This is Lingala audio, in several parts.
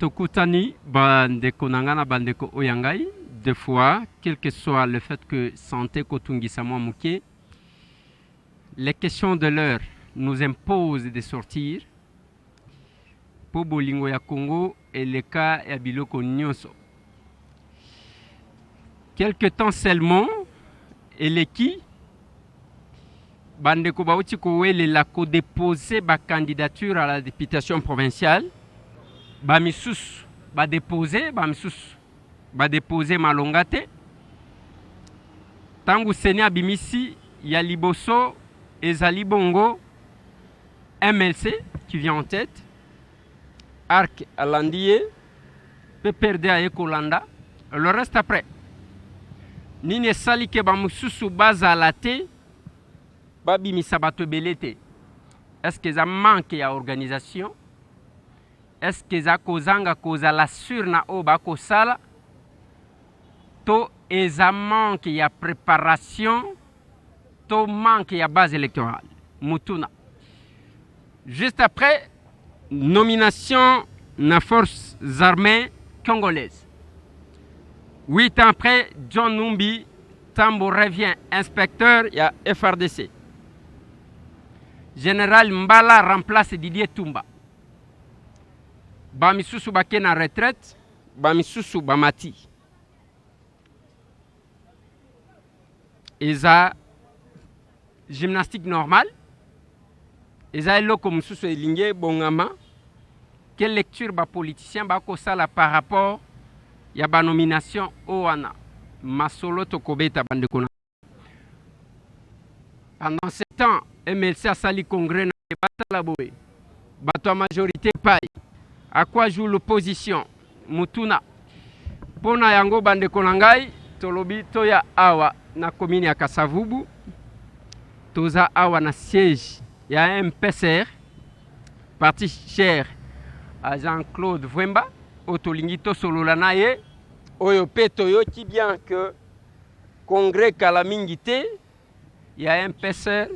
Tokutani bandeko na ngai na bandeko oyo ya ngai. Deux fois, quel que soit le fait que santé kotungisa mwa moke, les questions de l'heure nous imposent de sortir mpo bolingo ya Congo eleka ya biloko nyonso. Quelque temps seulement eleki, bandeko bauti kowelela kodepose bacandidature à la députation provinciale. Bamisusu badepose, bamisusu badepose malonga te. Ntango CENI abimisi ya liboso, ezali bongo MLC qui vient en tête, ARC alandi ye, PPRD aye kolanda, le reste après. Nini esali ke bamosusu bazala te, babimisa bato ebele te? Est-ce que eza manque ya organisation? Est-ce que eza kozanga kozala sur na oyo bakosala, to eza manque ya préparation, to manque ya base électorale? Mutuna. Juste après, nomination na forces armées congolaises. 8 ans après, John Numbi Tambo revient inspecteur ya FARDC. Général Mbala remplace Didier Tumba. Bamisusu bake na retraite, bamisusu bamati. Eza gymnastique normale, eza eloko mosusu elingi ebongama. Quelle lecture bapoliticien bakosala par rapport ya banomination oyo wana? Masolo tokobeta, bandeko na. Pendant ce temps, MLC asali congrès na ye. Batala boye, bato ya majorité pai, à quoi joue l'opposition? Mutuna. Mpo na yango, bandeko na ngai, tolobi toya awa na commune ya Kasavubu. Toza awa na siège ya MPSR, parti cher à Jean-Claude Vuemba, oyo tolingi tosolola na ye, oyo mpe toyoki bien que congrès kala mingi te ya MPSR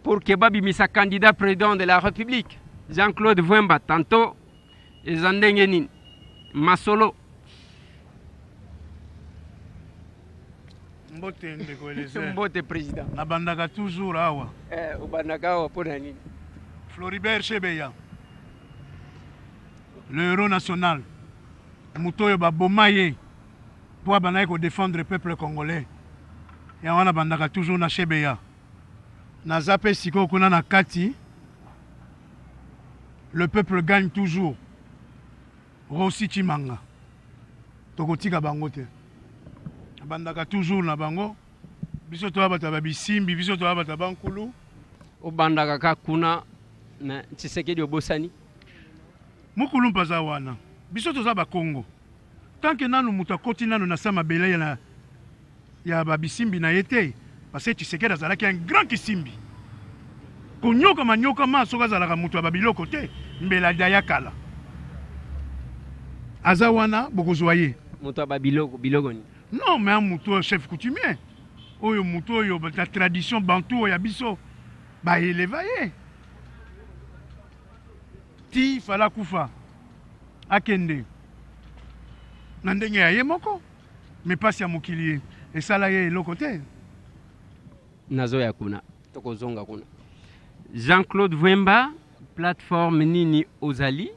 pour que babimisa candidat président de la République. Jean-Claude Vuemba, tantôt eza ndenge nini masolo? Mbote, ndeko Eliezer. Mbote, président. Nabandaka toujours awa. Obandaka awa mpo na nini? Floribert Chebeya, le héros national, moto oyo baboma ye mpo abandaki kodéfendre peuple congolais. Yango wana bandaka toujours na Chebeya. Naza mpe sikoyo kuna na kati. Le peuple gagne toujours, Rossy Tshimanga. Tokotika bango te, abandaka toujours na bango. Biso toya bato ya babisimbi, biso toya bato ya bankulu. Obandaka kaka kuna na Tshisekedi, obosani? Mokulu mpe aza wana. Biso toza bakongo. Tant que nanu moto akoti nanu na sa mabele ya babisimbi na ye te, parce que Tshisekedi azalaki un grand kisimbi, konyokama nyokama. Soki azalaka moto ya babiloko te, mbela ya kala aza wana, bokozwa ye. Moto ya babiloko, biloko nini? Non, mais moto oyo chef coutumier, oyo moto oyo na tradition bantu oyo ya biso baeleva ye ti fala kufa, akende na ndenge ya ye moko. Me mpasi ya mokili ye esala ye eloko te. Nazoya kuna, tokozonga kuna. Jean-Claude Vuemba, plateforme nini ozali?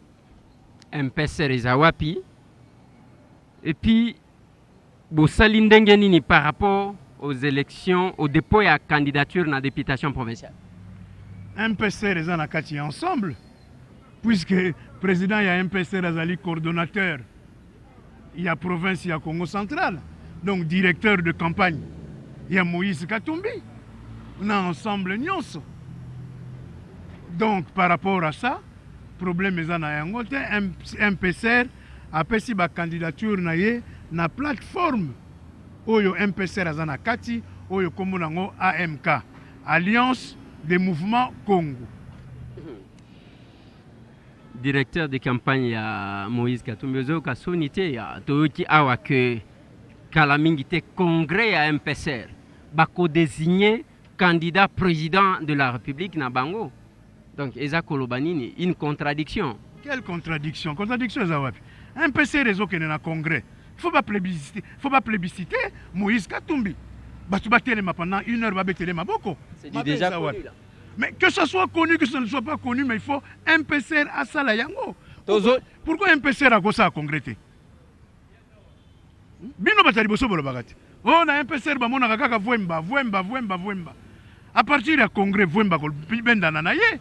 MPSR eza wapi? Et puis bosali ndenge nini par rapport aux élections, au dépôt ya candidature na députation provinciale? MPSR eza na kati ya Ensemble, puisque président ya MPSR azali coordonnateur ya province ya Congo Central, donc directeur de campagne ya Moïse Katumbi na Ensemble nyonso. Donc par rapport à ça, problème eza na yango te. MPSR apesi bacandidature na ye na plateforme oyo MPSR aza na kati, oyo nkombo nango AMK, Alliance des Mouvements Congo. Directeur de campagne ya Moïse Katumbi, ozoyoka soni te? Ya toyoki awa ke kala mingi te congrès ya MPSR bakodésigne candidat président de la République na bango. Donc eza koloba nini? Une contradiction. Quelle contradiction? Contradiction eza wapi? MPCR ezokende na congrès, faut ba plébisciter, faut ba plébisciter Moïse Katumbi. Bato batelema pendant une heure, babetele maboko. C'est du déjà connu là. Mais que ce soit connu, que ce ne soit pas connu, mais il faut MPCR asala yango. Pourquoi MPCR akosala congrès te? Bino bato ya liboso bolobaka te. Oh, na MPCR bamonaka kaka Vwemba, Vwemba, Vwemba, Vwemba. À partir ya congrès, Vwemba kobendana na ye,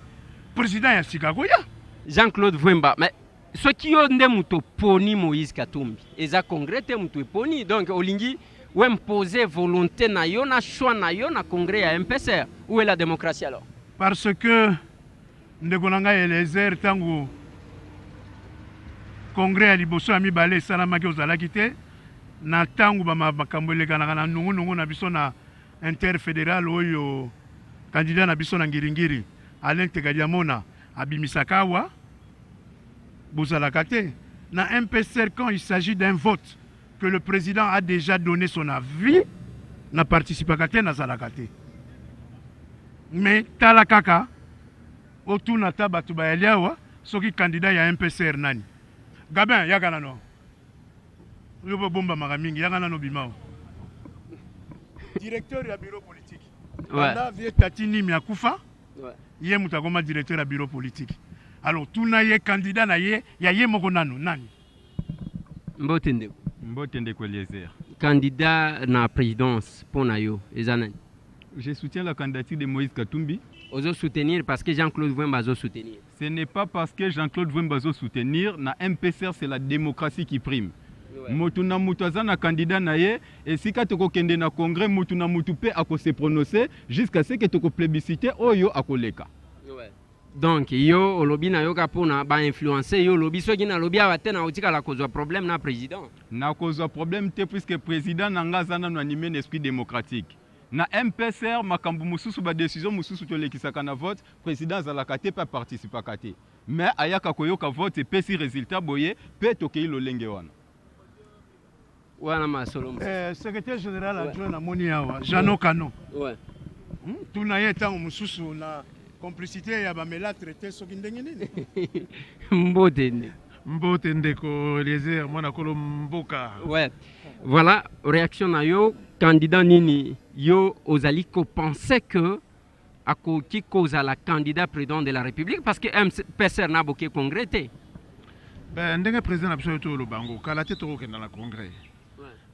président ya sika akoya. Jean-Claude Vwemba, mais soki yo nde moto oponi Moïse Katumbi, eza congrès te moto eponi, donc olingi oimposer volonté na yo na choix na yo na congrès ya MPCR. Où est la démocratie alors? Parce que ndeko na ngai Eliezer, ntango congrès ya liboso ya mibale esalamaki, ozalaki te. Na ntango makambo elekanaka na nungunungu na biso na interfédéral, oyo candidat na biso na Ngiringiri, Alain Tekadiamona, abimisaka awa, bozalaka te. Na MPCR, quand il s'agit d'un vote que le président a déjà donné son avis, na participaka te, nazalaka te. Mais tala kaka, otuna ata bato bayali awa, soki candidat ya MPCR nani? Gabin, yaka nano. Yo bobombamaka mingi, yaka nano, bima. Directeur ya bureau politique. Banda vieux Tati Nimi akufa, ye moto akoma directeur ya bureau politique. Alors tuna ye candidat na ye ya ye moko nano nani? Mbote ndeko. Mbote ndeko Eliezer. Candidat na présidence mpo na yo eza nani? Je soutiens la candidature de Moïse Katumbi. Ozo soutenir parce que Jean-Claude Vwemba azo soutenir? Ce n'est pas parce que Jean-Claude Vwemba azo soutenir. Na MPCR, c'est la démocratie qui prime. Motu na motu aza na candidat na ye. Esika tokokende na congrès, motu na motu mpe akose prononcer jusqu'à ce que tokoplébisciter oyo akoleka. Donc yo olobi nayoka mpona bainfluence yo, olobi soki nalobi awa te, nakotikala kozwa problème na président. Nakozwa problème te, puisque président na nga aza nano animé na esprit démocratique. Na MPCR, makambo mosusu, badécision mosusu tolekisaka na vote, président azalaka te mpe aparticipaka te, mais ayaka koyoka vote epesi résultat boye mpe tokei lolenge wana. Wana masolo mosusu. Secrétaire général adjoint namoni awa Jano Kano. Tuna ye ntango mosusu na complicité ya bamelâtre te, soki ndenge nini. Mbote nde. Mbote ndeko Eliezer, mwana kolo mboka. Ouais, voilà, réaction na yo, candidat nini yo ozali kopenser que akoki kozala candidat président de la République? Parce que MPCR na boke congrès te. Ben, ndenge président na biso oyo toloba yango kala te, tokokenda na congrès.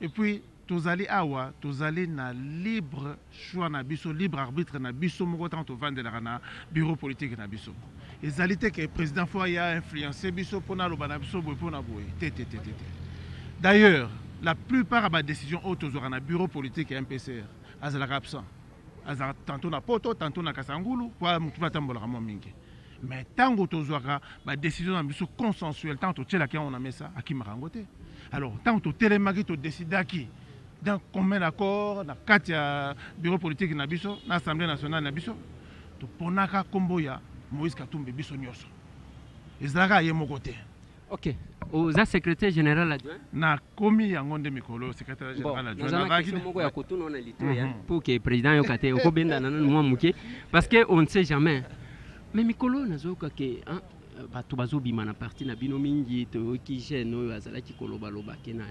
Et puis tozali awa, tozali na libre choix na biso, libre arbitre na biso moko. Ntango tovandelaka na bureau politique na biso, ezali te ke président faut aya influence biso mpona aloba na biso boye mpona boye. Te, te, te, te, te. D'ailleurs, la plupart ya badécision oyo tozwaka na bureau politique ya MPCR, azalaka absent, azalaka tantôt na Poto, tantôt na Kasangulu, po motu mpe atambolaka mwa mingi. Mais ntango tozwaka badécision na biso consensuel, ntango totielaki yango na mesa, akimaka yango te. Alors ntango totelemaki, todesidaki d'un commun accord na kati ya bureau politique na biso, na assemblée nationale na biso, toponaka nkombo ya Moïse Katumbi biso nyonso, ezalaka ye moko te. Ok, oza secrétaire général adjoint? Nakomi yango nde mikolo secrétaire général adjoint. Naza na question moko ya kotuna na litoyi pour que président yoka te, okobendana nanu mwa moke, parce que on ne sait jamais. Mais mikolo oyo nazoyoka ke bato bazobima na parti na bino mingi. Toyoki jeune oyo azalaki kolobaloba ke na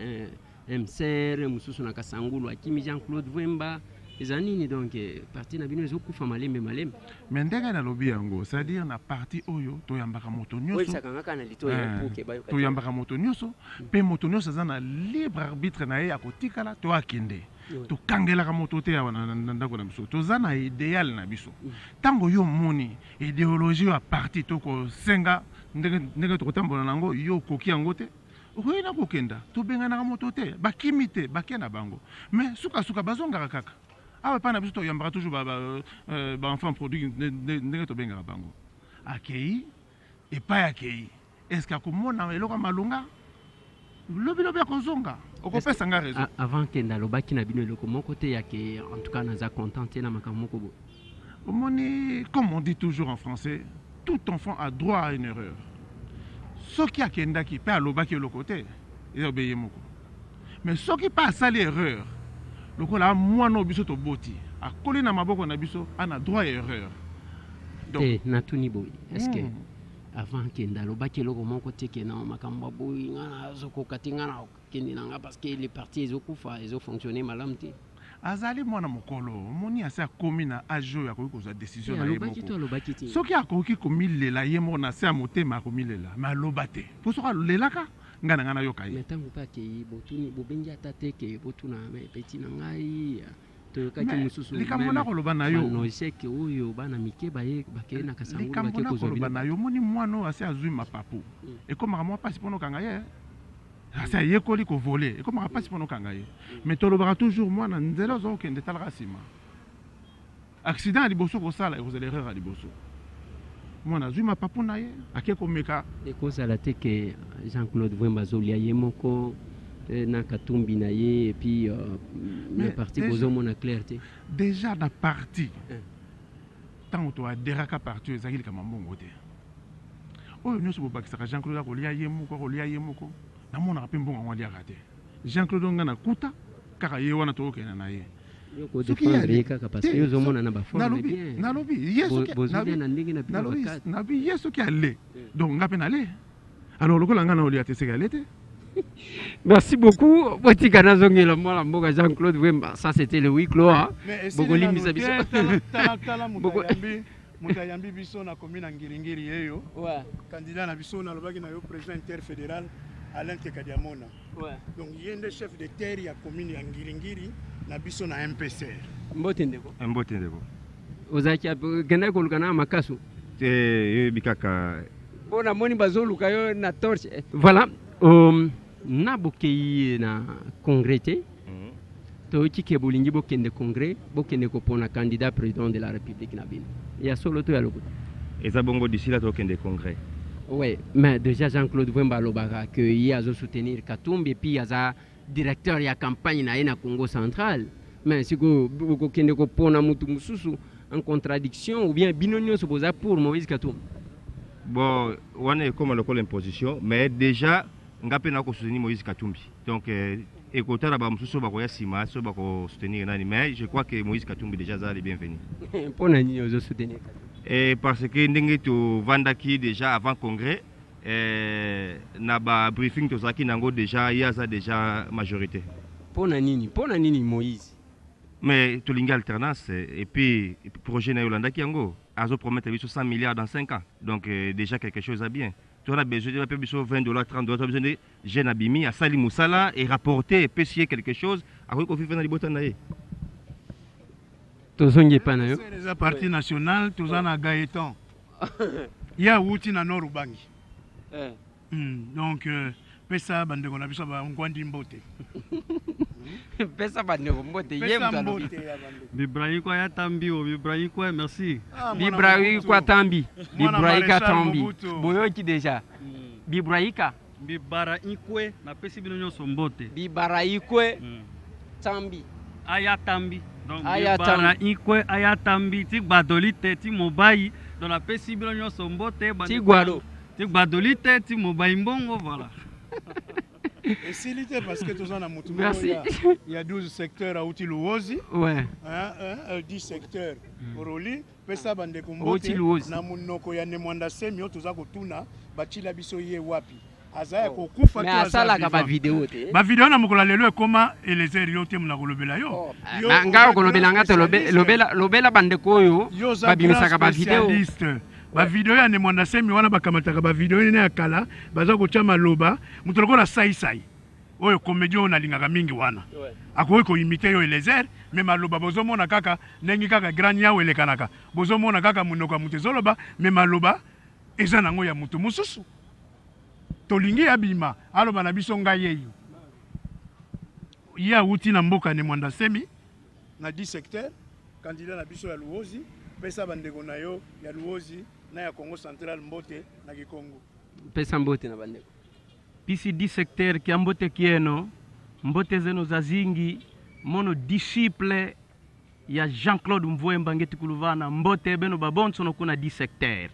MCR, mosusu na Kasangulu akimi Jean Claude Vwemba. Eza nini? Donc parti na bino ezokufa malembe malembe. Mais ndenge nalobi yango, c'est-à-dire na parti oyo toyambaka moto nyonso. Oyebisaka na litoyi pour ke bayoka. Toyambaka moto nyonso mpe moto nyonso aza na libre arbitre na ye ya kotikala to akende. Tokangelaka moto te awa na ndako na biso. Toza na idéal na biso. Ntango yo omoni idéologie oyo ya parti tokosenga, ndenge tokotambola na yango, yo okoki yango te, okoki na kokenda. Tobenganaka moto te. Bakimi te, bake na bango, mais sukasuka bazongaka kaka awa epai na biso. Toyambaka toujours baenfant prodigue, ndenge tobengaka bango. Akei epai akei, est-ce akomona eloko ya malonga? Lobilobi akozonga, okopesa nga raison. Avant kende, alobaki na bino eloko moko te ya ke en tout cas naza content te na makambo moko boye? Omoni, comme on dit toujours en français, tout enfant a droit à une erreur. Soki akendaki mpe alobaki eloko te, eza obe ye moko. Mais soki mpe asali erreur, lokola mwana oyo biso toboti, akoli na maboko na biso, ana droit ya erreur. Donc te, natuni boye, est ce que Avant akende alobaki eloko moko te ke non makambo ya boye nga nazokoka te, nga nakokende na nga parce que le parti ezokufa, ezo fonctionner malamu te. Azali mwana mokolo, omoni asi akomi na age oyo akoki kozwa decision na ye Alobaki to moko. alobaki te? Soki akoki komilela ye moko na se ya motema akomilela mais aloba te po soki alelaka ngai na ngai nayoka ye. Mais tango pe akeyi botuni bobengi ata te ke botuna mais petit na ngai toyokaki Mais mosusu likambo meme nakoloba na ba yo nosec oyo bana mike baye bakeye na Kasangulu likambo bake kozwa nakoloba bino na bato. yo omoni mwana oyo asi azwi mapapu ekomaka mwa pasi pona okanga ye asi ayekoli ko voler ekomaka pasi pona okanga ye mais tolobaka toujours mwana nzela oza kokende talaka sima accident ya liboso okosala ekozala erreur ya liboso mwana azwi mapapu na ye ake komeka. Ekozala te que Jean Claude Vuemba azolia ye moko na Katumbi na ye et puis na parti bozomona clair te. Dejà na parti tango to adheraka parti oyo ezalaki likambo ya mbongo te. Oyo nionso bobakisaka Jean Claude akolia ye moko akolia ye moko namonaka pe mbongo yango aliaka te. Jean Claude oyo nga nakuta kaka ye wana tokokende na ye. Yo ko Soki ye defendre ye ali kaka parce te que yo ozomona so na ba forme nalobi bien. nalobi ye Bo soki bozolia nalobi na ndenge na bino ba nalobi cadre. nalobi ye soki ale donc nga pe nale alors lokola nga naolia te seke ale te. Merci beaucoup. Botika nazongela mwana mboka Jean-Claude Wemba. Ça c'était le huis clos. Hein. Mais esili nanu Bokolimbisa biso. te, tala, tala, tala moto Boko ayambi moto ayambi biso na commune ya Ngiringiri yeyo. Ouais. Candidat na biso nalobaki na yo président interfédéral Alain Tekadiamona. Ouais. Donc ye nde chef de terre ya commune ya Ngiringiri na biso na MPCR. Mbote ndeko. Mbote ndeko. Ozalaki okendaki koluka na makasu? Te, yoyebi kaka. Mpo namoni bazoluka yo na torche. Voilà. Na bokeyi na congrès te. Toyoki ke bolingi bokende congrès, bokende kopona candidat président de la République na bino. Ya solo to ya lokuta? Eza bongo d'ici là tokende congrès. Ouais, mais déjà Jean-Claude Vuemba alobaka que ye azo soutenir Katumbi et puis aza directeur ya campagne na ye na Congo central. Mais sikoyo bokokende kopona mutu mususu en contradiction ou bien bino nionso boza pour Moïse Katumbi? Bon, wana ekoma lokola imposition, mais déjà nga pe nako soutenir Moïse Katumbi. Donc ekotala ba mosusu bakoya sima so bako soutenir nani, mais je crois que Moïse Katumbi déjà aza le bienvenu. Pona nini ozo soutenir Katumbi? Et parce que ndenge tovandaki déjà avant congrès na ba briefing tozalaki nango déjà ye aza déjà majorité. Pona nini? Pona nini Moïse? Mais tolingi alternance et puis projet na ye olandaki yango azo promettre biso 100 milliards dans 5 ans donc déjà quelque chose à bien. Toza na besoin te bape biso 20 dollars 30 dollars, toza besoin nde jeune abimi asali mosala et rapporter epesi ye quelque chose akoki kovivre na libota na ye. Tozongi epai na yo. Eza parti national, toza na Gaëtan. Ye awuti na Nord Ubangi. Donc pesa bandeko na biso ba Ngwandi mbote. Pesa bandeko mbote, ye Pesa moto alobi. mbote ya bandeko. Bibrahikwa ya tambi o Bibrahikwa, merci. Ah, mwana Bibrahikwa Mobutu. tambi. Mwana Bibrahika Maréchal tambi. Mobutu. Boyoki déjà. Bibrahika. Bibara ikwe napesi bino nyonso mbote. Bibara ikwe tambi. Aya tambi. Donc Aya bibara tambi. ikwe aya tambi ti gbadoli te ti mobai. Donc napesi bino nyonso mbote. Ti gwado. Ti gbadoli te ti mobai mbongo voilà. Esili te parce que toza na mutu moko Merci. ya 12 secteurs auti Luozi. Ouais. Hein, hein, 10 secteurs. Oroli pesa bandeko Auti mbote Luozi. na munoko ya Nemwanda Semi oyo toza kotuna batila biso ye wapi. Aza ya kokufa Mais to aza asalaka ba vivant. video te. Ba video na mokolo ya lelo ekoma Eliezer yo te mona kolobela yo. Oh. Yo Na nga oza kolobela grand nga te spécialiste. lobela bandeko oyo Yo oza babimisaka grand ba video. spécialiste. Ba video ya Nemwanda Semi wana bakamataka ba video nene ya kala baza kotia maloba moto lokola Sai Sai oyo comédien oyo nalingaka mingi wana akoki koimite yo Eliezer mais maloba bozomona kaka ndenge kaka grand niawu elekanaka bozomona kaka monoko ya moto ezoloba mais maloba eza nango ya moto mosusu. Tolingi abima aloba na biso ngai yeyo. Ye awuti na mboka ne Mwanda Nsemi na 10 secteur candidat na biso ya Luozi pesa bandeko na yo ya Luozi na ya Congo Central mbote na Kikongo. Pesa mbote na bandeko. Pisi 10 secteur kia mbote kieno mbote zeno za zingi mono disciple ya Jean-Claude Mvuemba ngeti kuluvana mbote beno babonso no kuna 10 secteur.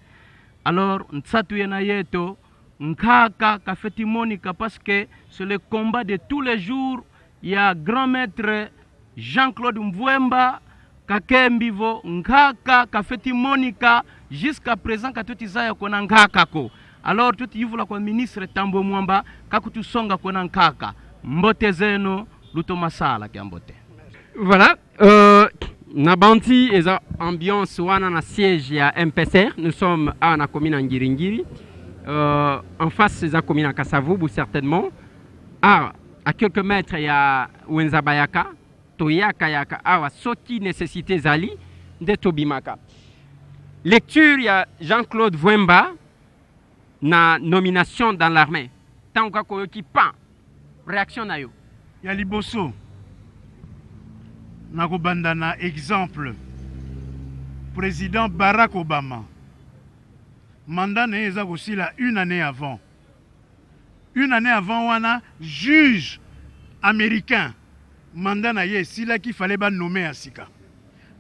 Alors ntsatu ye na yeto nkaka ka feti monika parce que c'est le combat de tous les jours ya grand maître Jean-Claude Mvuemba. Kakembivo nkaka kafeti monika jusqu'à présent katuti zaya kona nkaka ko alors tuti yivula kwa ministre Tambwe Mwamba kakutusonga kona nkaka mbote zeno luto masala kya mbote. Voilà, na banti eza ambiance wana na siège ya MPSR. Nous sommes à na commune ya Ngiringiri. En face eza commune ya Kasavubu certainement. Ah, à quelques mètres ya Wenza Bayaka, toyaka yaka awa soki nécessité ezali nde tobimaka. Lecture ya Jean-Claude Vuemba na nomination dans l'armée. Tango kaka oyoki pan, réaction na yo? Ya liboso, nakobanda na exemple président Barack Obama, mandat na ye eza kosila une année avant. Une année avant wana, juge américain mandat na ye esilaki, fallait ba nommer ya sika.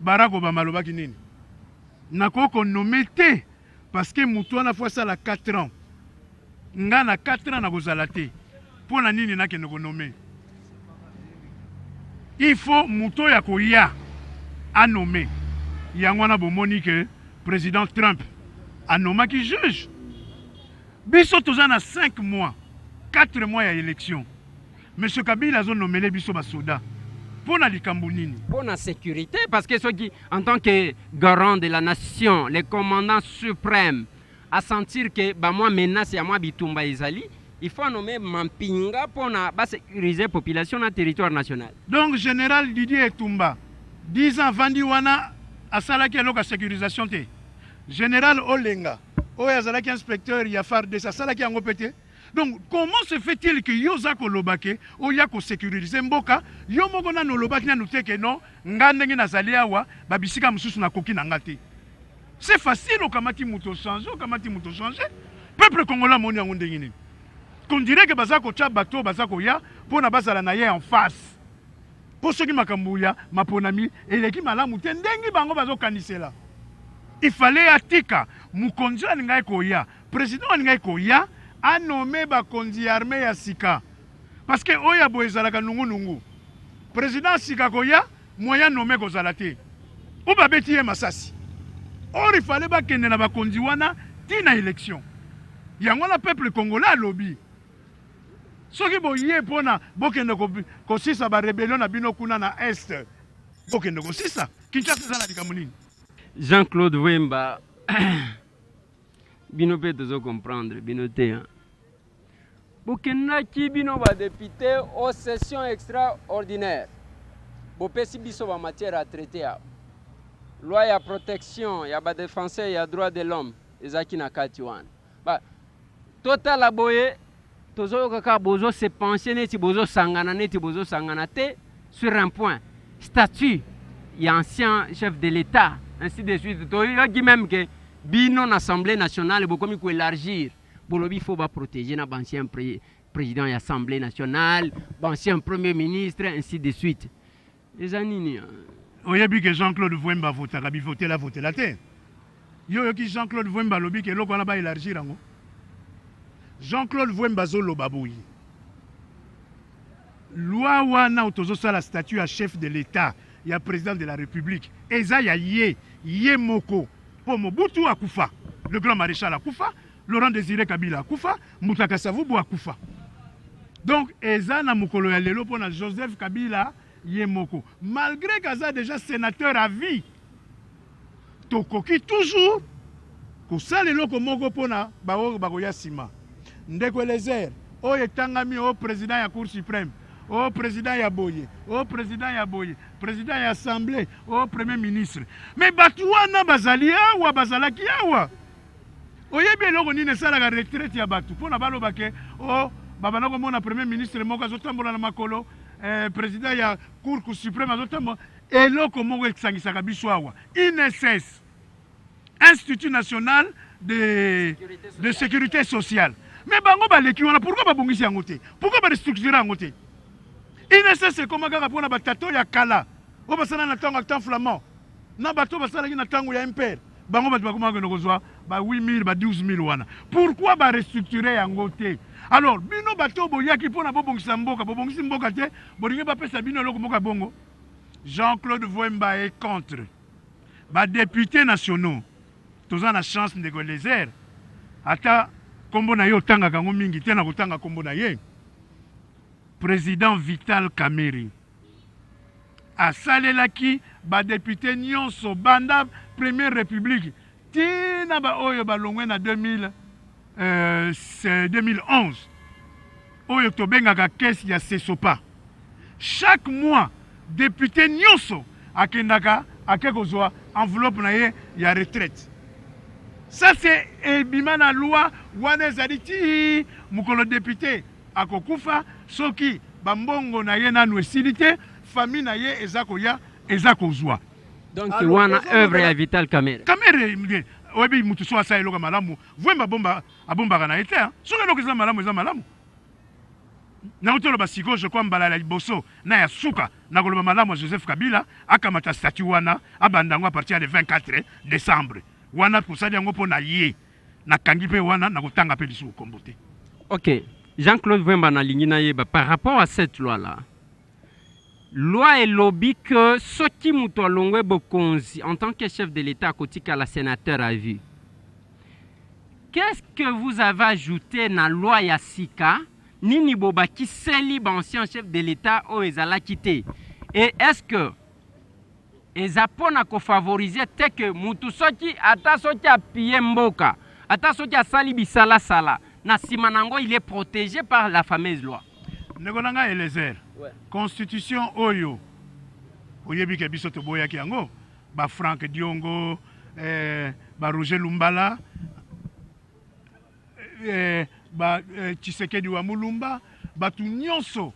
Barack Obama alobaki nini? Nakoki konommer te parce que motu wana fo asala 4 ans, nga na 4 ans nakozala te, mpo na nini nakende konommer? Il faut moto oyo akoya anommer. Yango wana bomoni ke président Trump anomaki juge. Biso toza na 5 mois, 4 mois ya élection, monsieur Kabila azonomele biso basoda mpo na likambo nini? Pour la sécurité, parce que ceux qui, en tant que garant de la nation, le commandant suprême, à sentir que ba mwa menace ya mwa bitumba ezali, il faut nommer mampinga pour na ba sécuriser population na territoire national. Donc général Didier Etumba 10 ans vandi wana asalaki eloko ya sécurisation te. Général Olenga oyo azalaki inspecteur ya FARDC asalaki yango mpe te. Donc comment se fait-il que yo oza koloba ke oya kosécuriser mboka, yo moko nanu olobaki nanu te ke non, nga ndenge nazali awa babisika mosusu nakoki na nga te? C'est facile, okamati moto ochange, okamati moto ochange. Peuple congolais amoni yango ndenge nini? Qu'on dirait que baza kotya bato oyo baza koya mpona bazala na ye en face, mpo soki makambo ya maponami eleki malamu te ndenge bango bazokanisela. Il fallait atika mokonzi oyo alingaki koya, président oyo alingaki koya, anome bakonzi ya armée ya sika, parce que oyo ya boye ezalaka nungunungu. Président sika koya, moyen nome kozala te, oyo babeti ye masasi. Or il fallait bakende na bakonzi wana ntina élection. Yango wana peuple congolais alobi, soki boye mpona bokende kosisa barébellion na bino kuna na est, bokende kosisa. Kinshasa eza na likambo nini? Jean-Claude Vuemba, bino mpe tozo comprendre bino te, hein. Bokendaki bino badéputé aux sessions extraordinaire, bopesi biso bamatière à traiter awa. Loi ya protection ya badéfenseur ya droit de l'homme ezalaki na kati wana. Ba totala boye, tozoyoka kaka bozose pencher neti bozosangana, neti bozosangana te sur un point, statut ya ancien chef de l'État, ainsi de suite. Toyoki même ke bino na Assemblée nationale bokomi koélargir, bolobi faut baprotéger na baancien président ya Assemblée nationale, baancien premier ministre, ainsi de suite. Eza nini? Oyebi ke Jean-Claude Vuemba avotaka bivotela votela te. Yo oyoki Jean-Claude Vuemba alobi ke eloko wana baélargir yango? Jean-Claude Vuemba azoloba boye: loi wana oyo tozosala, statut ya chef de l'État, ya président de la République, eza ya ye ye moko, mpo Mobutu akufa, le grand maréchal akufa, Laurent Désiré Kabila akufa, Mbuta Kasavubu akufa. Donc eza na mokolo ya lelo mpona Joseph Kabila ye moko. Malgré qu'aza déjà sénateur à vie, tokoki toujours kosala eloko moko mpona baoyo bakoya nsima. Ndeko Elezer, oyo etangami o président ya Cour suprême, o président ya boye, o président ya boye, président ya assemblée, o premier ministre, mais bato wana bazali awa, bazalaki awa. Oyebi eloko nini esalaka retraite ya bato mpona baloba ke o babanda komona premier ministre moko azotambola na makolo, président ya Cour suprême azotambola? Eloko moko esangisaka biso awa, INSS, Institut national de sécurité sociale. Mais bango baleki wana, pourquoi babongisi yango te? Pourquoi barestructure yango te? INSS ekoma kaka mpona batato ya kala oyo basala na ntango ya temps flamand, na bato oyo basalaki na ntango ya MPR. Bango bato bakoma kokende kozwa ba 8000, ba 12 000 wana. Pourquoi barestructure yango te? Alors bino bato oyo boyaki mpona bobongisa mboka, bobongisi mboka te, bolingi bapesa bino eloko moko ya bongo. Jean-Claude Vuemba est contre. Ba députés nationaux toza na chance ndeko Eliezer ata kombo na ye otangaka yango mingi te na kotanga kombo na ye President Vital Kamerhe asalelaki ba députés nyonso banda première république ti na ba oyo balongwe na 2000, 2011 oyo tobengaka caisse ya CESOPA. Chaque mois député nyonso akendaka ake kozwa enveloppe na ye ya retraite. Ça c'est ebima na loi wana ezali ti mokolo député akokufa soki bambongo na ye nanu esili te, famille na ye eza koya eza kozwa. Donc wana œuvre ya Vital Kamerhe. Kamerhe oyebi mutu so asala eloko malamu Vwemba bomba abombaka na ye te, soki eloko eza malamu eza malamu. Nauti oloba sikoyo je crois mbala ya liboso na ya suka na koloba malamu ya Joseph Kabila akamata statut wana abanda yango à partir ya le 24 décembre wana tosali yango mpo na ye nakangi mpe wana nakotanga mpe lisusu kombo te. Ok, Jean-Claude Vwemba nalingi nayeba par rapport à cette loi là loi elobi que soki moto alongwe bokonzi en tant que chef de l'État akotikala sénateur à vie. Qu'est-ce que vous avez ajouté na loi ya sika nini bobakiseli ba ancien chef de l'État oyo ezalaki te? Et est-ce que eza mpona kofavorize te ke mutu soki ata soki apille mboka ata soki asali bisalasala na nsima na yango il est protégé par la fameuse loi? Ndeko na ngai Eliezer, ouais. Constitution oyo oyebi ke biso toboyaki yango, ba Frank Diongo, ba Roger Lumbala, ba Tshisekedi wa Mulumba, bato nyonso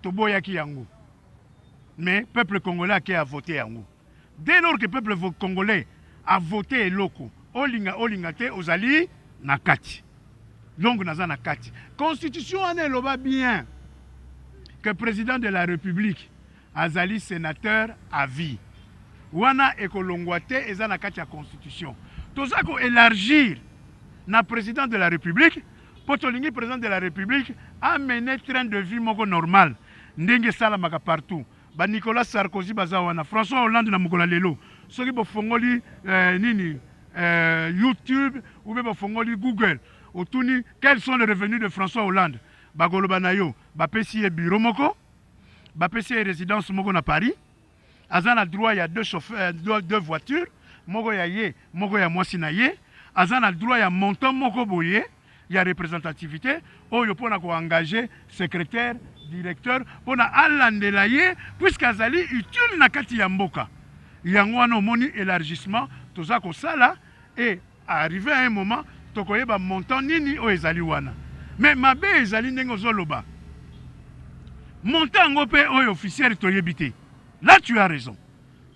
toboyaki yango, mais peuple congolais ake a voter yango. Dès lors que peuple congolais a voté eloko, olinga olinga te ozali na kati. Donc naza na kati. Constitution wana eloba bien que président de la République azali sénateur à vie. Wana ekolongwa te, eza na kati ya constitution. Toza ko élargir na président de la République po tolingi président de la République amener train de vie moko normal ndenge esalamaka partout. Ba Nicolas Sarkozy baza wana, François Hollande na mokolo ya lelo soki bofongoli nini YouTube ou bien bofongoli Google otuni quels sont les revenus de François Hollande, bakoloba na yo bapesi ye bureau moko, bapesi ye résidence moko na Paris, aza na droit ya deux chauffeurs, deux voitures, moko ya ye moko ya mwasi na ye, aza na droit ya montant moko boye ya représentativité oyo mpona koengage secrétaire directeur mpona alandela ye puisque azali utile na kati ya mboka. Yango wana omoni élargissement toza kosala et arrivé à un moment tokoyeba montant nini oyo ezali wana. Mais mabe ezali ndenge ozoloba montant yango mpe oyo officiel toyebi te. Là tu as raison.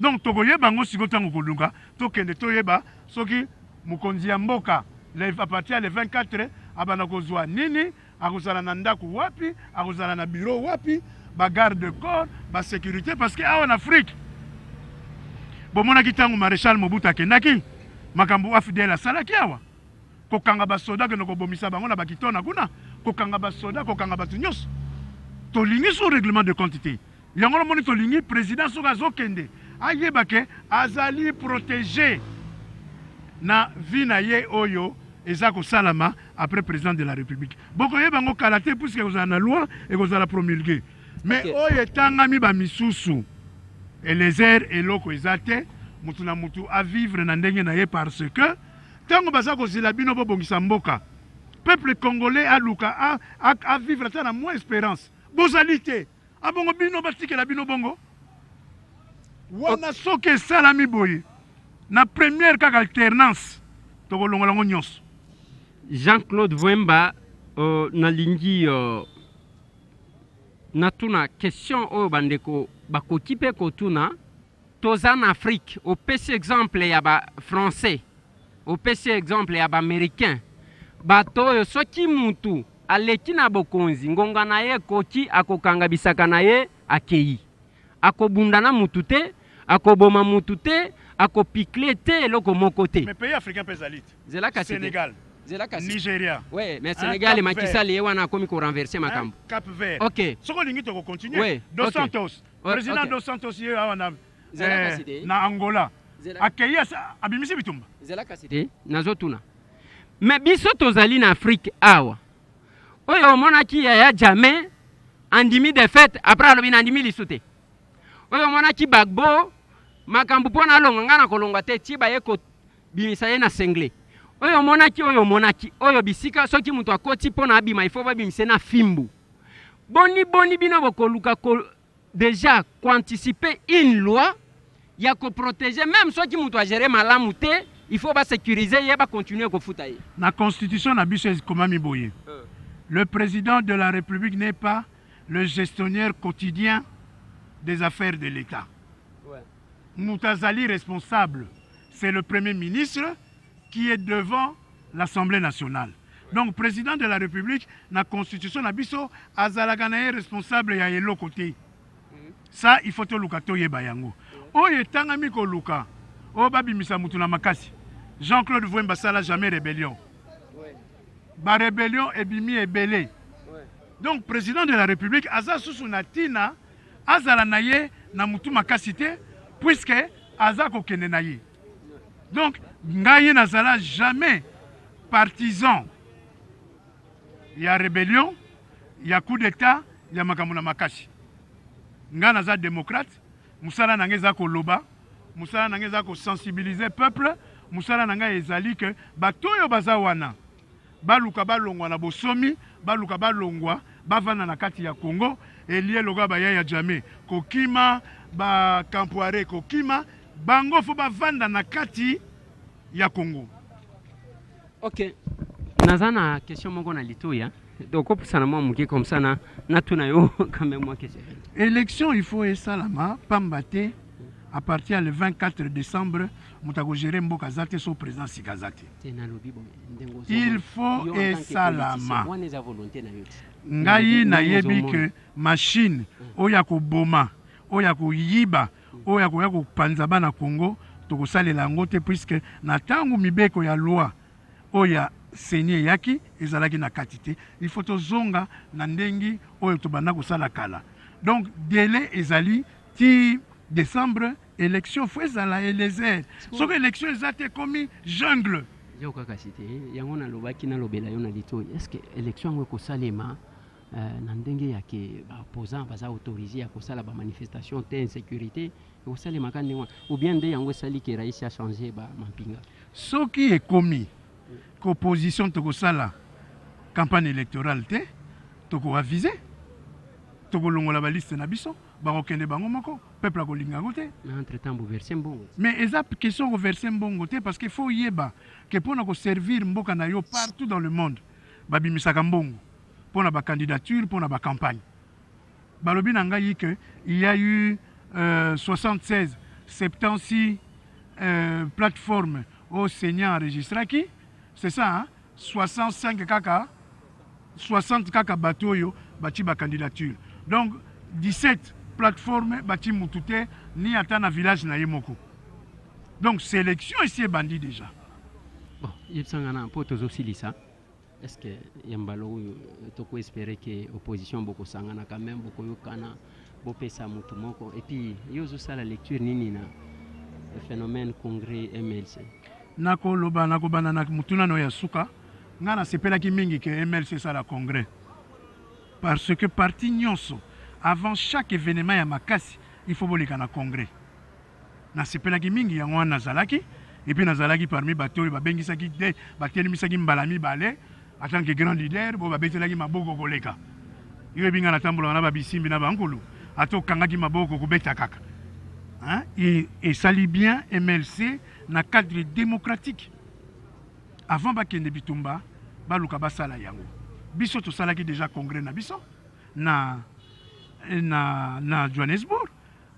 Donc tokoyeba yango sikoyo ntango koluka tokende toyeba soki mokonzi ya mboka à partir ya le 24 abanda kozwa nini, akozala na ndako wapi, akozala na bureau wapi, ba garde corps, ba sécurité, parce que awa na Afrique bomonaki ntango maréchal Mobutu akendaki makambo AFDL asalaki awa, kokanga basoda kende kobomisa bango na bakitona kuna, kokanga basoda, kokanga bato nyonso. Tolingi sous règlement de compte te. Yango lomoni tolingi président soki azokende ayeba ke azali protégé na vie na ye oyo eza kosalama après président de la République. Bokoyeba yango kala te puisque ekozala na loi, ekozala promulgué. Mais oyo etangami ba misusu Eliezer eloko eza te, mutu na mutu a vivre na ndenge na ye parce que tango baza kozela bino bobongisa mboka, peuple congolais aluka a vivre ata na moins espérance. Bozali te. Abongo bino batikela bino bongo wana soki esalami boye na première kaka alternance tokolongola yango nyonso. Jean-Claude Vwemba, nalingi natuna question oyo bandeko bakoki mpe kotuna. Toza na Afrique, opesi exemple ya ba français, opesi exemple ya ba américain, bato oyo soki mutu aleki na bokonzi ngonga na ye ekoki akokanga bisaka na ye akei, akobunda na mutu te, akoboma mutu te, akopikle te, eloko moko te. Mais pays africain mpe ezali te. Nzela kasi te. Sénégal. Zela kasi. Nigeria. Ouais, mais Sénégal Macky Sall ye wana akomi ko renverser makambo. Cap Vert. OK. Soki olingi toko continuer. Ouais, Dos ok. Santos. Ouais, Président ok. Dos Santos ye awa na Zela eh, kasi te. na Angola. Zela. Akei asa- abimisi bitumba. Zela kasi te, nazotuna. Mais biso tozali na Afrique awa. Oyo omonaki Yaya Jammeh andimi défaite après alobi nandimi lisu te. Oyo omonaki Gbagbo makambo mpo nalonga ngai nakolongwa te ti baye kobimisa ye na sengle. Oyo omonaki oyo omonaki oyo bisika soki moto akoti mpo na abima il faut babimisa ye na fimbu. Boni boni bino bokoluka ko dejà ko anticiper une loi ya ko protéger même soki moto a gérer malamu te, il faut ba sécuriser ye ba continuer kofuta ye. Na constitution na biso ekomami boye. Le président de la République n'est pas le gestionnaire quotidien des affaires de l'État. Moto azali responsable, c'est le Premier ministre qui est devant l'Assemblée nationale. Donc président de la République na constitution na biso azalaka na ye responsable ya eloko te. Ça il faut toluka toyeba yango. Oyo etangami koluka oyo babimisa mutu na makasi. Jean-Claude Vuemba asala jamais rébellion. Ba rébellion ebimi ebele. Donc président de la République aza susu na tina azala na ye na mutu makasi te puisque aza kokende na ye. Donc ngai nazala jamais partisan ya rébellion, ya coup d'état, ya makambo na makasi. Ngai naza démocrate, mosala na ngai eza koloba, mosala na ngai eza kosensibiliser peuple, mosala na ngai ezali ke bato oyo baza wana baluka balongwa na bosomi, baluka balongwa bavanda na kati ya Congo, elie lokola ba Yaya Jammeh kokima, ba Kampoire kokima, bango fo bavanda na kati ya Congo. Ok, naza na question moko na litoyi hein. Donc kopusana mwa moke comme ça na natuna yo quand même mwa question. Élection il faut esalama pamba te à partir ya le 24 décembre moto akogere mboka aza te so président sika aza te. Te nalobi boye ndenge ozomona. Il faut Yo en tant que esalama. politicien, wana eza volonté na yo te. Ngai Ndenge nayebi ozomona. ke machine oyo ya koboma, oyo ya koyiba, oyo ya koya kopanza bana Congo tokosalela yango te puisque na ntango mibeko ya loi oyo ya CENI eyaki ezalaki na kati te. Il faut tozonga na ndenge oyo tobanda kosala kala. Donc délai ezali ti décembre, élection faut ezala Eliezer. Soki élection eza te ekomi jungle. Yo kaka si te yango nalobaki nalobela yo na litoyi. Est-ce que élection yango ekosalema na ndenge ya ke ba opposants baza autorisé ya kosala ba manifestation te, insécurité ekosalemaka ndenge wana ou bien nde yango esali ke raisi a changer ba mampinga? Soki ekomi qu'opposition tokosala campagne électorale te, tokoaviser, tokolongola ba liste na biso, bakokende bango moko, peuple akolinga yango te. Mais entre temps boverse mbongo. Mais eza question koverse mbongo te parce que faut yeba ke mpona koservir mboka na yo partout dans le monde babimisaka mbongo mpona ba candidature, mpona ba campagne. Balobi na ngai ke il y a eu 76 76 plateformes oyo CENI enregistraki, c'est ça hein? 65 kaka 60 kaka bato oyo bati ba candidature. Donc 17 plateformes bati mutu te ni ata na village na ye moko. Donc sélection esi ebandi déjà. Bon, yebisanga na mpo tozosilisa. Est-ce que ya mbala oyo toko espérer que opposition bokosangana quand même, bokoyokana, bopesa mutu moko? Et puis yo ozosala lecture nini na phénomène congrès MLC? Nakoloba nakobanda na mutuna no ya suka. Nga nasepelaki mingi ke MLC esala congrès parce que parti nyonso avant chaque événement ya makasi il faut boleka na congrès. Nasepelaki mingi yango wana nazalaki, et puis nazalaki parmi bato oyo babengisaki te, batelemisaki mbala mibale en tant que grand leader, bo babetelaki maboko koleka. Yo yebi nga natambolaka na babisimbi na bankulu, ata okangaki maboko kobeta kaka. Hein? Et esali bien MLC na cadre démocratique. Avant bakende bitumba, baluka basala yango. Biso tosalaki déjà congrès na biso na Johannesburg.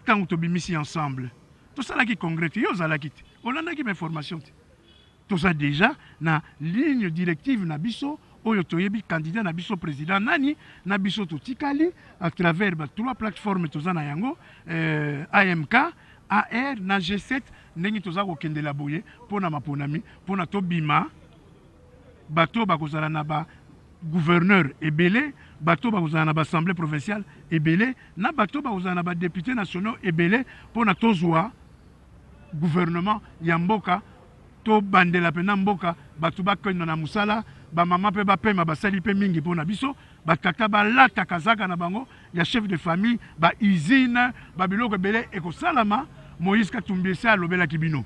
Ntango tobimisi ensemble, tosalaki congrès te, yo ozalaki te, olandaki ba information te. Toza déjà na ligne directive na biso oyo toyebi candidat na biso président nani na biso totikali à travers ba trois plateformes toza na yango, AMK, AR na G7, ndenge toza kokendela boye mpona maponami mpona tobima. Bato oyo bakozala na ba gouverneurs ebele, bato oyo bakozala na ba assemblees provinciales ebele, na bato oyo bakozala na ba deputes nationaux ebele pona tozua gouvernement ya mboka, tobandela pena mboka, bato bakenda na mosala, ba mama pe bapema, basali pe mingi pona biso, ba tata balata kazaka na bango ya chef de famille, ba usines, ba biloko ebele ekosalama. Moïse Katumbi esi alobelaki bino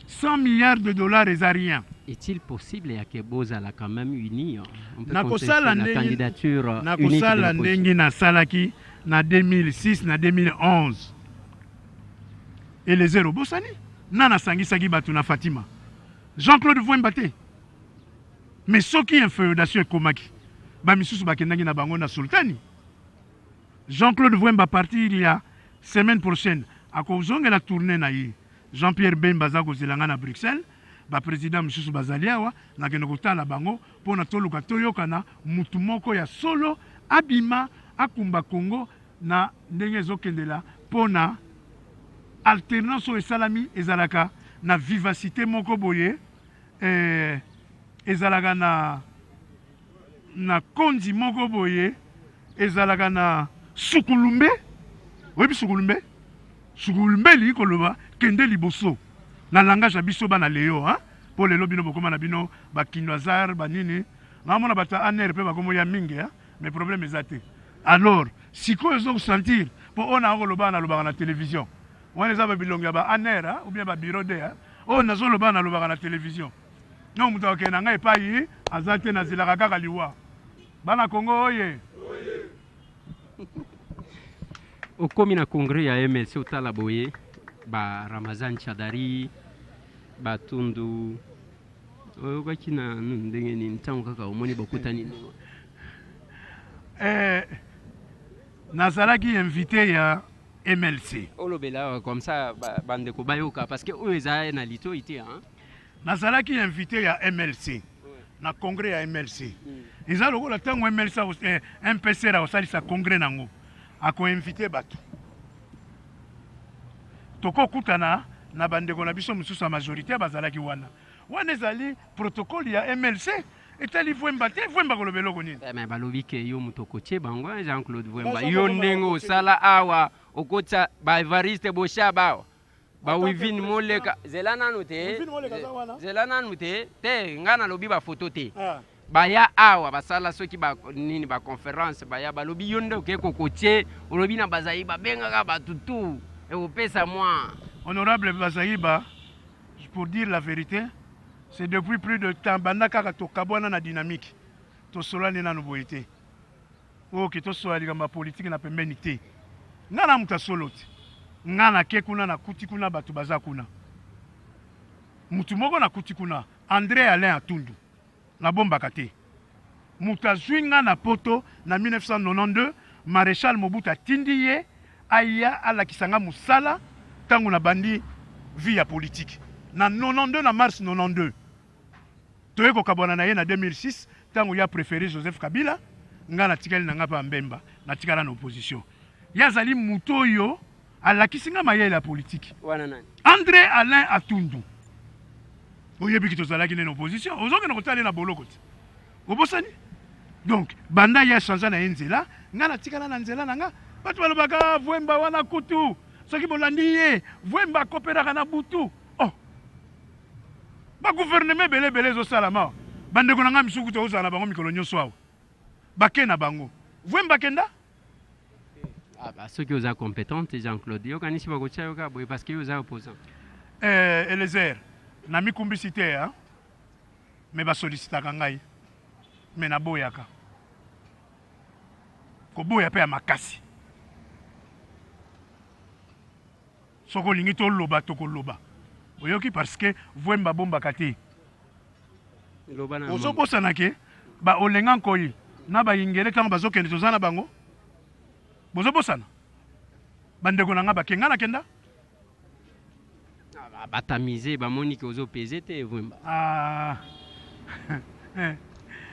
100 milliards de dollars eza rien. Est-il possible ya que bozala quand même unis? On peut Nakosala contester la ndenge candidature unique de nakosala l'opposition. ndenge nasalaki na 2006 na 2011. Eliezer obosani? Nani asangisaki bato na Fatima? Jean-Claude Vuemba te? Mais soki infeudation ekomaki, ba misusu bakendaki na bango na Sultani. Jean-Claude Vuemba à partir ya semaine prochaine akozongela tournee na ye. Jean-Pierre Bemba aza kozela nga na Bruxelles, ba presidents misusu bazali awa, nakende kotala bango pona toluka toyokana mutu moko ya solo abima akumba Congo na ndenge ezokendela pona alternance oyo esalami ezalaka na vivacite moko boye eh, ezalaka na na konzi moko boye ezalaka na sukulumbe. Oyebi sukulumbe? Sukulumbe elingi koloba kende liboso na langage ya biso bana leo hein? Po lelo bino bokoma na bino ba kinoisar ba nini, naomona bato ya ANR pe bakomo ya mingi hein? Mais problème eza te. Alors sikoyo ozo ko sentir po oyo nako koloba nalobaka na television wana eza ba bilongi ya ba ANR hein? Ou bien ba bureau de hein? Oyo nazo loba nalobaka na television non moto akokende na ngai epayi aza te, nazelaka kaka liwa. Bana Congo oye! Okomi na congrès ya MLC otala boye ba Ramazan Chadari ba Tundu oyokaki na ndenge nini ntango kaka omoni bokutani ndenge Eh, nazalaki invité ya MLC. Olobela awa comme ça bandeko bayoka parce que oyo eza na litoi te hein. Nazalaki invité ya MLC na congrès ya MLC. Eza lokola ntango MLC eh, MPCR akosalisa congrès nango akoinvite bato, tokokutana na bandeko na biso mosusu ya majorité bazalaki wana. Wana ezali protocole ya MLC etali Vwemba te. Vwemba koloba eloko nini? Eh, mais balobi ke yo moto okotie bango eh, Jean-Claude Vwemba, yo ndenge osala awa okotisa ba Evariste Boshab awa ba Wivine Moleka, zela nanu te, zela nanu te te, nga nalobi ba photo te ah. Baya awa basala soki ba nini ba conference, baya balobi yo nde oke kokotie, olobi na bazali babengaka bato tout ekopesa mwa honorable Bazaïba. Pour dire la vérité, c'est depuis plus de temps banda kaka tokabwana na dynamique, tosolani nanu boye te. Oke tosola likambo ya politike na pembeni te. Nga na moto ya solo te. Nga nake kuna nakuti kuna bato baza kuna. Mutu moko nakuti kuna, Andre Alain Atundu. Nabombaka te. Moto azui nga na poto na 1992, Marechal Mobutu atindi ye aya alakisa nga mosala tango nabandi vie ya politique. Na 92, na mars 92. Toye kokabwana na ye na 2006 tango ye a prefere Joseph Kabila, nga natikali na nga pa Mbemba, natikala na opposition. Ye azali moto oyo alakisi nga mayele ya politique. Wana nani? Andre Alain Atundu. Oyebi ki tozalaki nde na opposition, ozokende kotala ye na boloko te. Obosani? Donc banda ye achangea na ye nzela, nga natikala na nzela na nga. Batu balobaka ah, Vuemba wana kutu soki bolandi ye, Vuemba akoperaka na butu. Oh. Ba gouvernement ebele ebele ezosalama. Bandeko na nga misusu kutu ozala na bango mikolo nyonso awa. Bake na bango. Vuemba akenda? Ah, bah, soki oza compétente Jean-Claude, yo kanisi bakotia yo kaka boye parce que yo oza opposant. Eh, Eliezer, namikumbisi te hein? Mais basolicitaka ngai mais naboyaka koboya mpe ya makasi. Soki olingi toloba tokoloba, oyoki? Parce que Vuemba abombaka te. Ozobosana ke ba Olenga Nkoyi na ba Ingele ntango bazokende toza na bango, bozobosana? Bandeko na nga bake, nga nakenda. Ah, batamize bamoni ke ozopeze te Vuemba. Ah.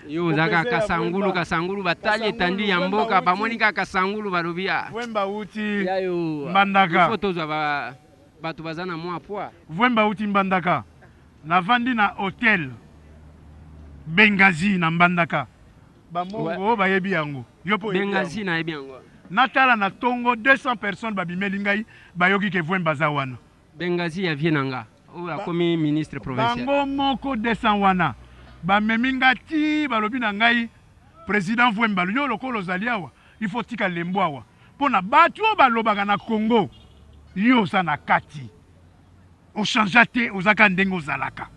Yo oza kaka kasangulu kasangulu, batali etandi ya mboka bamoni kaka kasangulu balobi ah. Vuemba uti Mbandaka. Il faut tozwa ba bato baza na mwa poids. Vuemba uti Mbandaka. Navandi na hotel. Benghazi na Mbandaka. Bamongo ouais. Bayebi yango. Yo po Benghazi nayebi yango. Natala na tongo 200 personnes babimeli ngai bayoki ke Vwemba aza wana. Benghazi ya vie na nga oyo akomi ministre provincial. Bango moko 200 wana bamemi nga ti balobi na ngai president Vwemba yo lokola ozali awa il faut tika lembo awa mpo na bato oyo balobaka na Congo yo oza na kati ochangea te oza kaka ndenge ozalaka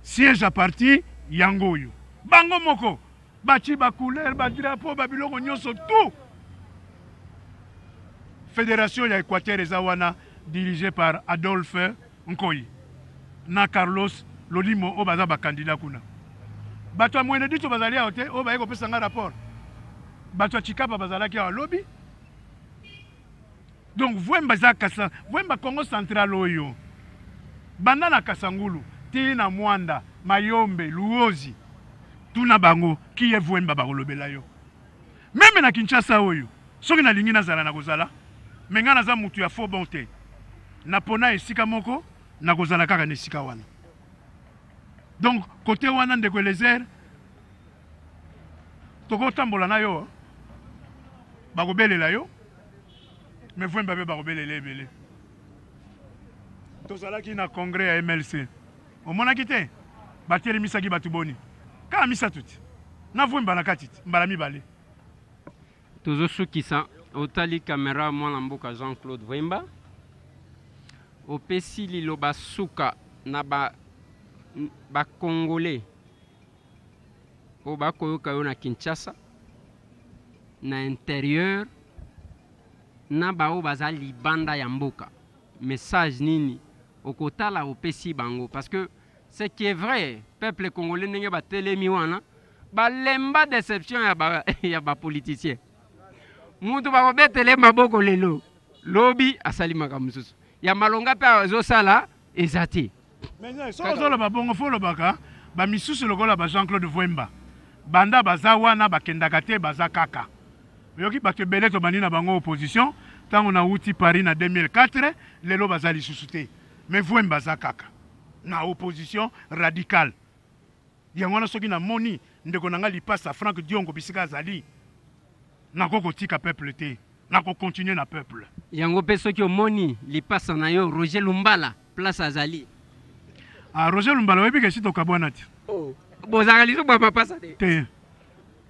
siège ya parti yango oyo bango moko batie ba couleur ba drapeau ba biloko nyonso tout fédération ya Équateur eza wana dirigé par Adolphe Nkoyi na Carlos Lolimo oyo baza ba candidat kuna. Bato ya Mwene Ditu bazali awa te oyo baye kopesa nga rapport. Bato ya Tshikapa bazalaki awa lobi. Donc Vwemba eza kasa Vwemba Congo central oyo banda na Kasangulu ti na Mwanda, Mayombe, Luozi tuna bango qui est Vwemba bakolobela yo. Meme na Kinshasa oyo soki nalingi nazala nakozala mais nga naza mutu ya faux bon te. Napona esika moko nakozala kaka na esika wana. Donc kote wana ndeko Eliezer tokotambola na yo bakobelela yo mais Vwemba mpe bakobelela ebele. Tozalaki na congrès ya MLC omonaki te batelemisaki bato boni kaka misato ti na Vwemba na kati ti mbala mibale. Tozosukisa otali camera mwana mboka Jean Claude Vwemba opesi liloba suka na ba ba congolais oyo bakoyoka yo na Kinshasa na interieur na baoyo baza libanda ya mboka message nini okotala opesi bango parce que ce qui est vrai peuple congolais ndenge batelemi wana balemba deception ya ba, ya ba politicien mutu bakobetele maboko lelo lobi asali makambo mosusu ya malonga mpe azosala eza te. Mais soki ozoloba bongo fo olobaka ba misusu lokola ba Jean Claude Vuemba banda baza wana bakendaka te baza kaka oyoki bato ebele tobandi na bango opposition ntango nawuti Paris na 2004 lelo baza lisusu te mais Vuemba aza kaka na opposition radicale yango wana soki namoni ndeko na ngai lipasa Franck Diongo bisika azali nako kotika peuple te nako continuer na peuple. Yango pe soki omoni lipasa na yo Roger Lumbala place azali. Ah Roger Lumbala oyebi ke esi tokabwana te. Oh bozalaka lisusu ba mapasa te? Te.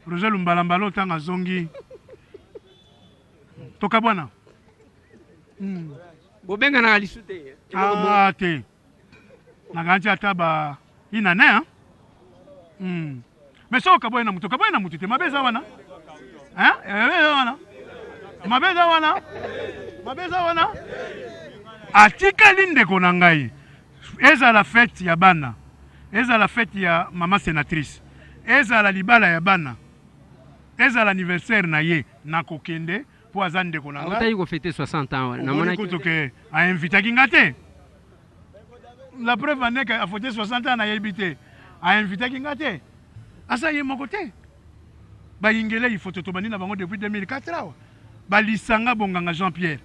Roger Lumbala mbala oyo tango azongi tokabwana. Bobenganaka lisusu te? Ah te. Nakanisi ata ba inane hein? Hmm. Mais soki okaboyi na moto, okaboyi na moto te, mabe eza wana. Hein? Mabe eza wana. Mabe eza wana. Mabe eza wana. Atikali ndeko na ngai. Ezala fete ya bana, ezala fete ya mama senatrice, ezala libala ya bana, ezala anniversaire na ye, nakokende po aza ndeko na ngai. Autaki ko fete 60 ans wana. Omoni kutu ke a invitaki nga te. La preuve en est que a fete 60 ans nayebi te. A invitaki nga te. Aza ye moko te. Ba Ingele Ifoto tobandi na bango depuis 2004 awa. Ba Lisanga Bonganga Jean Pierre.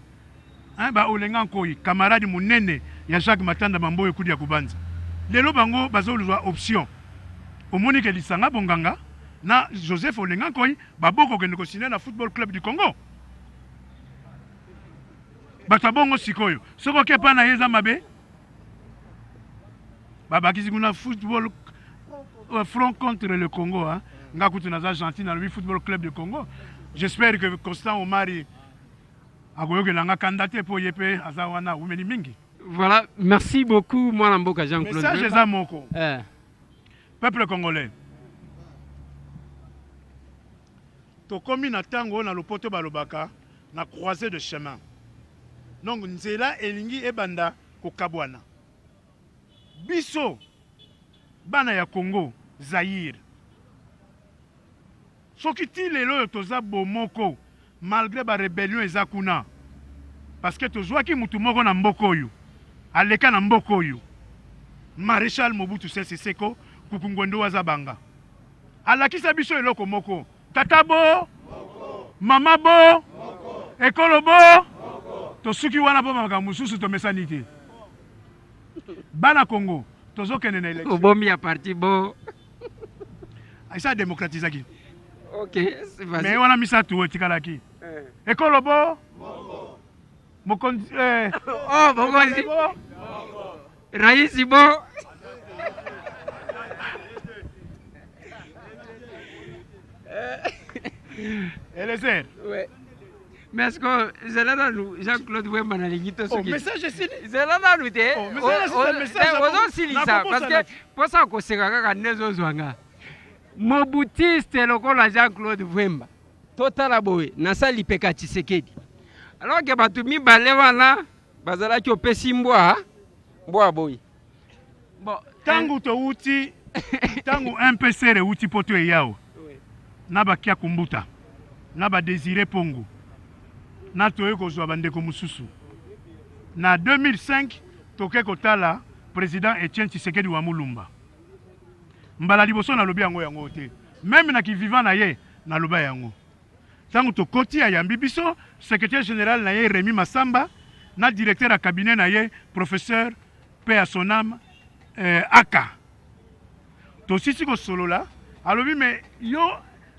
Hein, ba Olenga Nkoyi, camarade munene ya Jacques Matanda Mamboyo Kudi ya Kubanza. Lelo bango bazozwa option. Omoni ke Lisanga Bonganga na Joseph Olenga Nkoyi baboko kokende ko signer na Football Club du Congo. Bato ya bongo sikoyo soki oke epai na ye eza mabe. Babakisi kuna football euh, front contre le Congo hein. Nga kutu naza gentil nalobi Football Club du Congo. J'espère que Constant Omari akoyokela nga kanda te mpo ye mpe aza wana awumeli mingi. Voilà, merci beaucoup mwana mboka Jean-Claude. Message eza moko. Eh. Peuple congolais tokomi na tango oyo na lopoto balobaka na croisee de chemin donc nzela elingi ebanda kokabwana biso bana ya Congo Zaïre soki ti lelo oyo toza bomoko malgre ba rebellion eza kuna parce que tozwaki mutu moko na mboka oyo aleka na mboka oyo Marechal Mobutu Sese Seko Kuku Ngwendo Waza Banga alakisa biso eloko moko tata bo mama bo ekolo bo tosuki wana mpo makambo mosusu tomesani te bana Congo tozokende na election obomi ya parti bo. Esi ademocratisaki. Ok, c'est vas-y. Mais wana misato oyo etikalaki. Eh. Ekolo bo mokonzi eh. Oh, mokonzi. Raisi bo. Eliezer. Ouais. Mais est-ce que zela nanu Jean-Claude Wemba nalingi to Oh, soki message esili. Zela nanu te. Oh, message esili, message ya bongo. Ozosilisa Nakobosana parce que mposa koseka kaka nde ezozwa nga. Mobutiste lokola Jean-Claude Wemba. Totala boye nasali peka Tshisekedi. Alors que bato mibale wana bazalaki opesi mbwa mbwa boye. Bon, Tango towuti, tango MPCR ewuti poto eyao na bakia kumbuta na ba Désiré Pongo na toye kozwa bandeko mosusu na 2005 toke kotala président Etienne Tshisekedi wa Mulumba. Mbala liboso nalobi yango yango te, meme na kivivant na ye naloba yango. Tango tokoti ayambi biso secrétaire général na ye Rémi Massamba na directeur ya cabinet na ye professeur paix à son âme Aka. Tosisi kosolola, alobi mais yo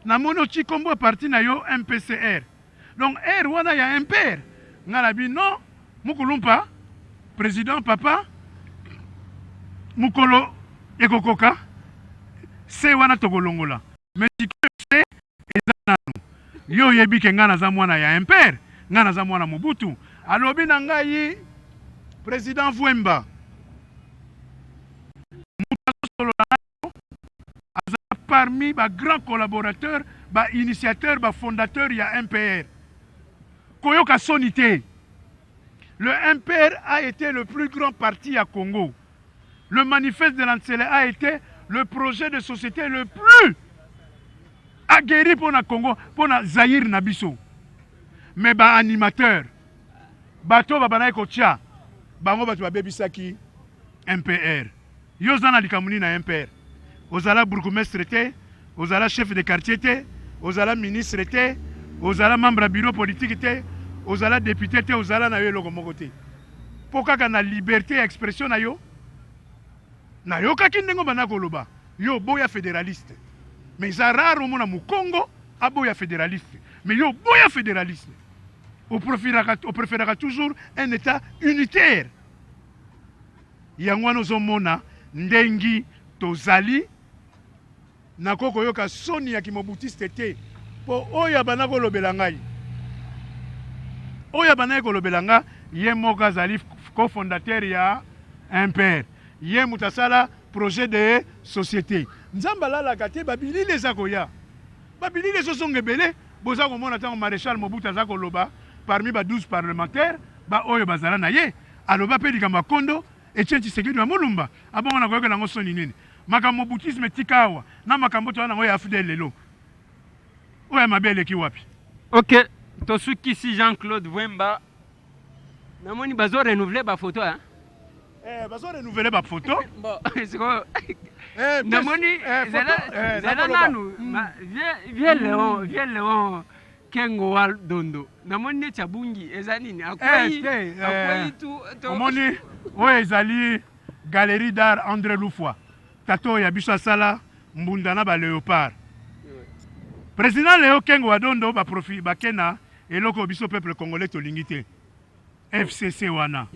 namoni oti kombo ya parti na yo MPCR. Donc R wana ya MPR. Nga nabi non, mukulumpa président papa mukolo ekokoka C wana tokolongola. Mais sikoyo C eza nanu. Yo oyebi ke nga naza mwana ya MPR, nga naza mwana Mobutu. Alobi na ngai président Vwemba, mutu azosolola na yo aza parmi ba grands collaborateurs, ba initiateurs, ba fondateurs ya MPR. Koyoka soni te. Le MPR a été le plus grand parti à Congo. Le manifeste de l'Ansele a été le projet de société le plus aguerri pour na Congo, pour na Zaïre na biso. Mais ba animateur, bato ba banaki kotia, bango bato babebisaki MPR. Yo oza na likambo nini na MPR? Ozala bourgmestre te, ozala chef de quartier te, ozala ministre te, ozala membre ya bureau politique te, ozala député te, ozala na yo eloko moko te. Po kaka na liberté ya expression na yo, nayokaki ndenge obanda koloba, yo oboya fédéraliste. Mais eza rare omona mokongo aboya fédéraliste. Mais yo oboya fédéraliste. Opréféraka toujours un état unitaire. Yango wana ozomona ndengi tozali nako koyoka soni ya kimobutiste te, po oyo abanda kolobela ngai, oyo abandaki kolobela nga, ye moko azali cofondateur ya MPR, ye moto asala projet de société. Nzambe alalaka te, babilili eza koya, babilili ezozonga ebele. Boza komona ntango Maréchal Mobutu aza koloba parmi ba 12 parlementaires ba oyo bazala na ye, aloba pe likambo ya kondo Etienne Tshisekedi wa Mulumba. Abongo na koyokela yango soni nini? Makambo mobutisme tika awa na makambo toza nango ya AFDL lelo, oyo ya mabe eleki wapi? Ok, tosukisi Jean-Claude Vwemba. Namoni bazo renouveler ba photo hein? Eh, bazo renouveler ba photo. Bon, sikoyo namoni zela nanu vieux Léon, vieux Léon Kengo wa Dondo. Namoni neti abungi, eza nini? Akwei, akwei tu Omoni oyo ezali galerie d'art André Lufwa. Tata oyo ya biso asala mbunda na ba léopard. Président Léo Kengo wa Dondo ba profi bakena eloko biso peuple congolais tolingi te. FCC wana.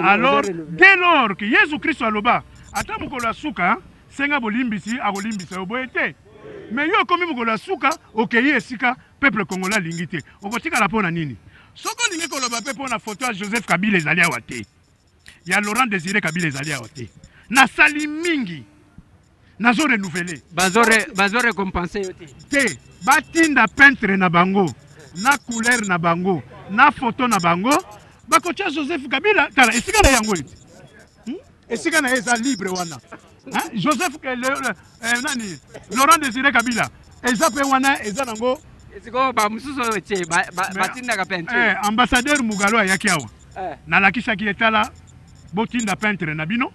Alors dès lors que Yesu Christo aloba ata mokolo ya suka senga bolimbisi akolimbisa yo boye te. Mais yo okomi mokolo ya suka okei esika peuple congolais alingi te. Okotikala mpo na nini? Soki olingi koloba mpe mpo na photo ya Joseph Kabila ezali awa te. Ya Laurent Désiré Kabila ezali awa te. Nasali mingi. Nazo renouveler. Bazo récompenser yo te. Te, batinda peintre na bango, na couleur na bango, na photo na bango, bakotia Joseph Kabila, tala esika na yango ete. Esika na ye eza libre wana. Hein? Joseph nani? Laurent Désiré Kabila. Eza pe wana eza nango. Sikoyo ba mosusu oyo tie, batindaka peinture. Ambassadeur Mugalo ayaki awa. Nalakisaki ye tala botinda peintre na bino.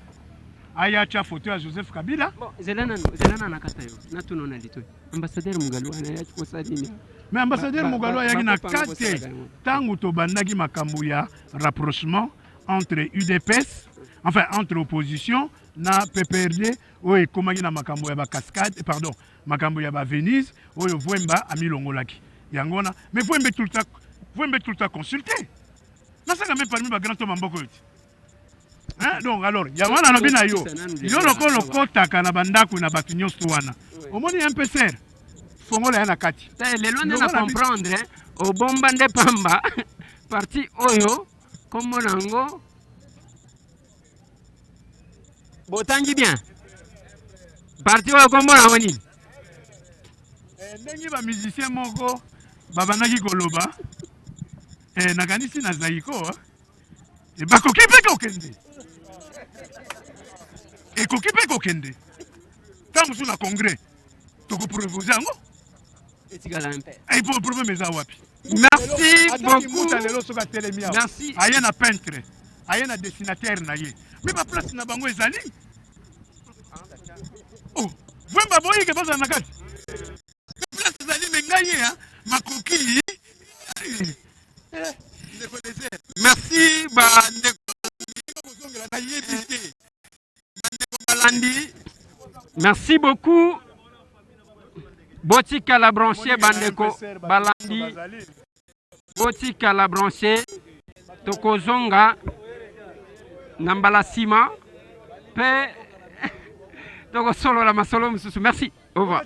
Aya tia photo ya Joseph Kabila. Bon, zela nanu, zela nanu nakata yo. Natuna na litoyi. Ambassadeur Mugalo wana ayaki kosala nini? Mais ambassadeur Mugalo ayaki na kate tangu tobandaki makambo ya rapprochement entre UDPS, enfin entre opposition na PPRD. Oyo ekomaki na makambo ya ba cascade, pardon, makambo ya ba Venise oyo Vwemba amilongolaki. Yango wana, mais Vwembe tout le temps, Vwembe tout le temps consulté. Nasaka même parmi ba grand homme ya mboka oyo te. Hein? Donc alors, yango wana nalobi na yo, yo lokola okotaka na bandako na bato nyonso wana, omoni MPCR fongola ya na kati. Te, lelo nde na comprendre obomba nde pamba parti oyo kombo na yango botangi bien parti oyo kombo na yango nini? Eh, ndenge ba musicien moko babandaki koloba eh, nakanisi na Zaiko eh, bakoki mpe kokende, ekoki mpe kokende ntango mosusu na congrès tokopropose yango etikala mpe eh, problème eza wapi? Merci beaucoup. Lelo soki atelemi awa, Merci. aye na peintre, aye na dessinateur na ye, me baplace na bango ezali. Oh, Vwemba boyike bazala na kati, place ezali, me ngai ye makoki. Merci bandeko nayebi te. Bandeko balandi, merci beaucoup. Botikala branché bandeko balandi, botikala branché, tokozonga na mbala nsima mpe tokosolola masolo mosusu. Merci, au revoir.